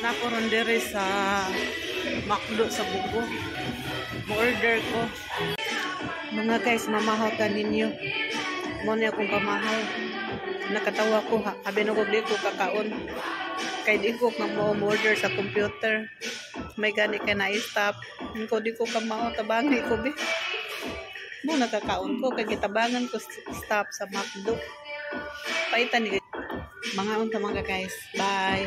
Nako ron diri sa McDo sa Bugo. Mo-order ko. Mga guys, mamahaw ta ninyo. Mo ni akong pamahaw. Nakatawa ko ha. Abi no di ko kakaon. Kay di ko kang mo order sa computer. May gani kay na-stop. Ko di ko kamao tabangi ko bi. Mo nakakaon ko kay gitabangan ko stop sa McDo. Paitan ni mga unta mga guys. Bye.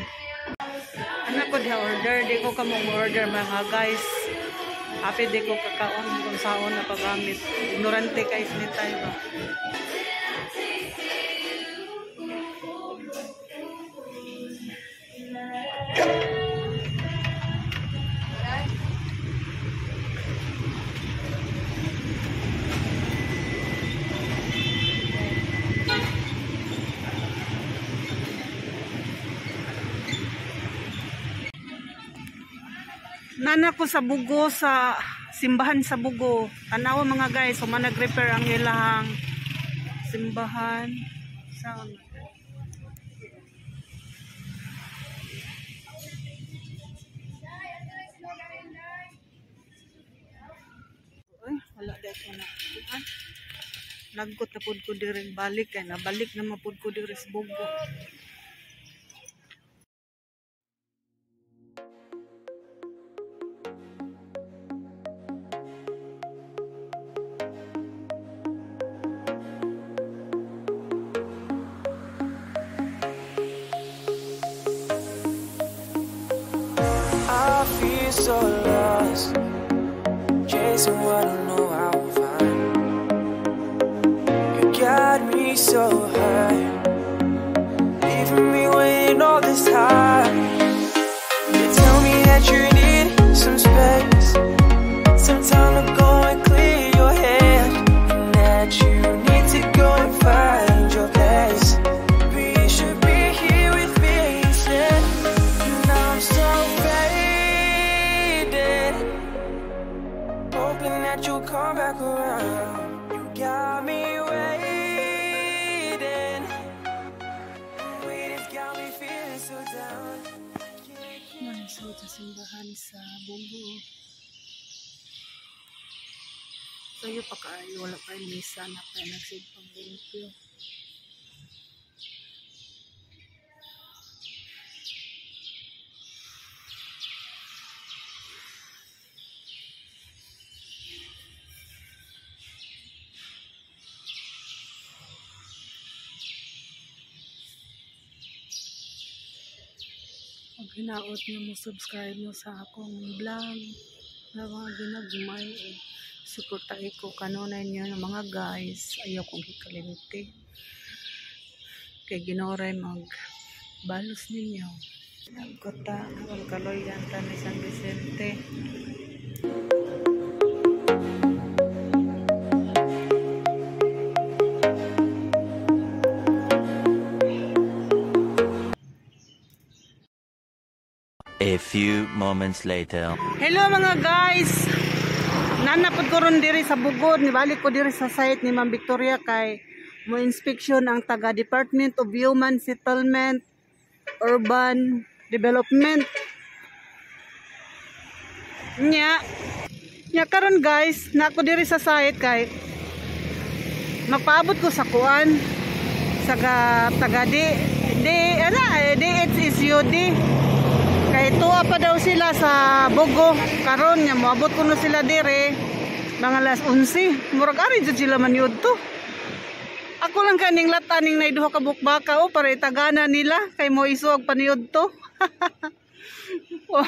Anak ko di order, di ko kamo order mga guys. Happy di ko kakaon kung saon na pagamit. Ignorante guys ni tayo ba. Nana ko sa Bugo, sa simbahan sa Bugo. Tanawa mga guys, so man nag-repair ang ilang simbahan. Saan? Uy, wala dahil ko na. Nagkot na pud ko diri balik kay nabalik na mapud ko diri sa Bugo. I feel so lost, chasing what I know I'll find. You got me so high, leaving me waiting all this time. You tell me that you need some space, some time to go and clear your head, and that you need to go and find your place. But you should be here with me instead. And I'm so faded, hoping that you'll come back around. You got me waiting, waiting's got me feeling so down. Manso sa simbahan sa Bugo. So yun pa kaayo, wala pa yung misa na pa nagsimpang limpyo. Pag hinaot niyo mo subscribe mo sa akong vlog na mga ginagmay, suportahi ko kanunay niyo ng mga guys. Ayaw kong hikalimti kay Ginoo ray mag balos ninyo. Nagkota ang kaloyan ta ni San Vicente. A few moments later. Hello mga guys. Nanapod ko ron diri sa Bugod, nibalik ko diri sa site ni Ma'am Victoria kay mo inspection ang taga Department of Human Settlement Urban Development. Nya, nya karon guys, na ako diri sa site kay magpaabot ko sa kuan sa taga D D ana DHSUD. Kay tuwa pa daw sila sa Bugo karon nya moabot kuno sila dire mga alas 11. Murag ari jud sila maniud to. Ako lang kaning lataning nay duha ka bukbaka o para itagana nila kay mo isuog paniud to. Wa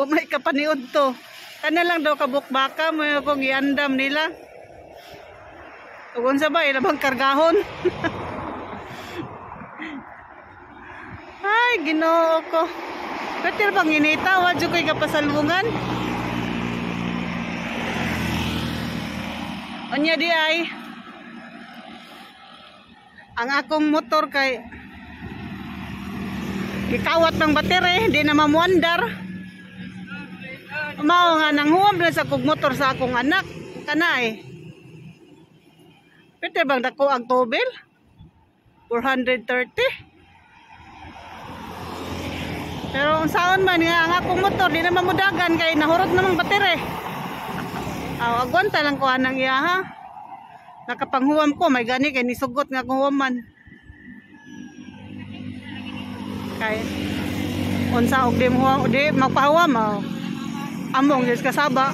may kapaniud to. Kana lang daw ka bukbaka mo akong giandam nila. Ug unsa ba ila bang kargahon? Ay, Ginoo ko. Katir bang inita, wa jud ko'y kapasalungan. Unya di ay ang akong motor kay gikawat ng batere, di na mamuandar. Mao nga nanghuwam na sa kog motor sa akong anak kana eh. Pwede bang dako ang tubel? 430. Pero unsaon man nga ang akong motor di na mamudagan kay nahurot namang batere. Aw, agwanta lang ko anang iya ha. Nakapanghuwam ko, may gani kay nisugot nga akong huwaman. Kay unsa og di mo di magpahuwam aw. Among gyud kasaba.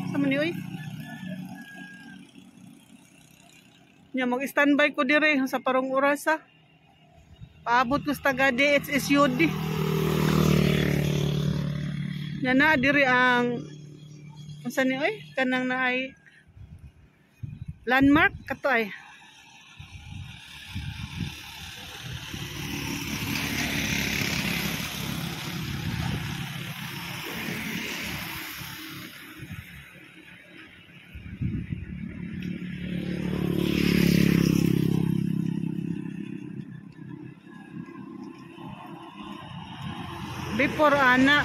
Sa man ni oy? Nya mag-standby ko dire sa parong oras ha. Paabot ko sa taga DHSUD. Nya na diri ang unsa ni oy kanang naay landmark kato ay. Before ana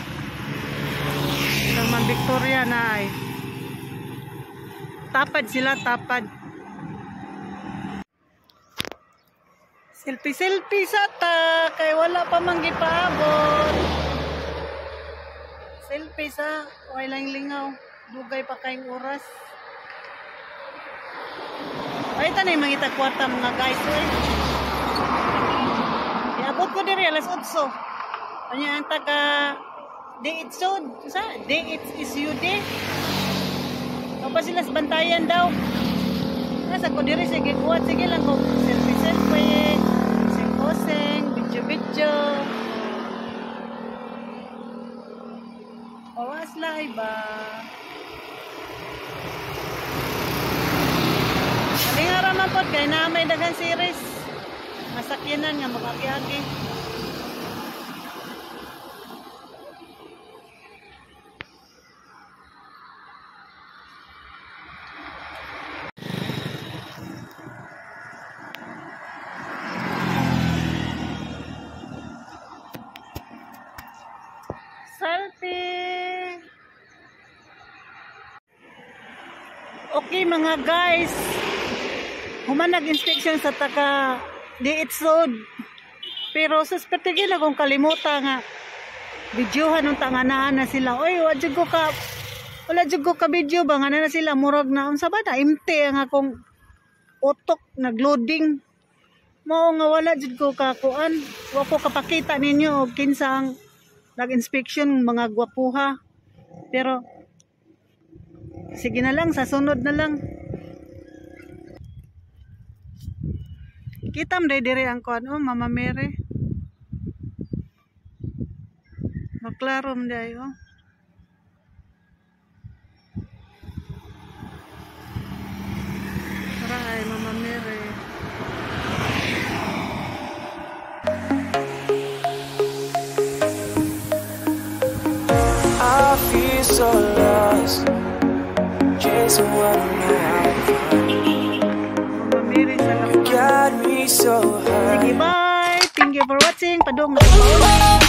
Taman Victoria na ay tapad sila, tapad. Selfie selfie sa ta kay wala pa man gipaabot. Selfie sa way lang lingaw, dugay pa kayong oras. Ay tanay mangita kwarta mga guys oy. Iabot ko diri alas 8. Anya ang taga DHSUD, sa DHSUD. O pa sila sa bantayan daw. Nasa ko diri sige kuwat sige lang ko selfie selfie, posing, video video. Oras la iba. Kalinga ra man pod kay naa may daghan series. Masakyanan nga mag-agi-agi. Selfie. Okay mga guys, human nag-inspection sa taka DHSUD. Pero suspected na kung kalimutan nga videohan nung tanganaan na sila. Oy, wala jud ko ka video ba nga na sila murag na unsa ba na empty ang akong utok nagloading. Mao nga wala jud ko ka kuan, wa ko kapakita ninyo og kinsa ang nag-inspection mga gwapuha. Pero sige na lang, sa sunod na lang. Kita man diri ang kuan oh, Mama Mary. Maklaro man day oh. Tara ay Mama Mary. I feel so lost, chasing what I know I'll find. Mama Mary sa You got me so high. Sige, bye. Thank you for watching. Padung na.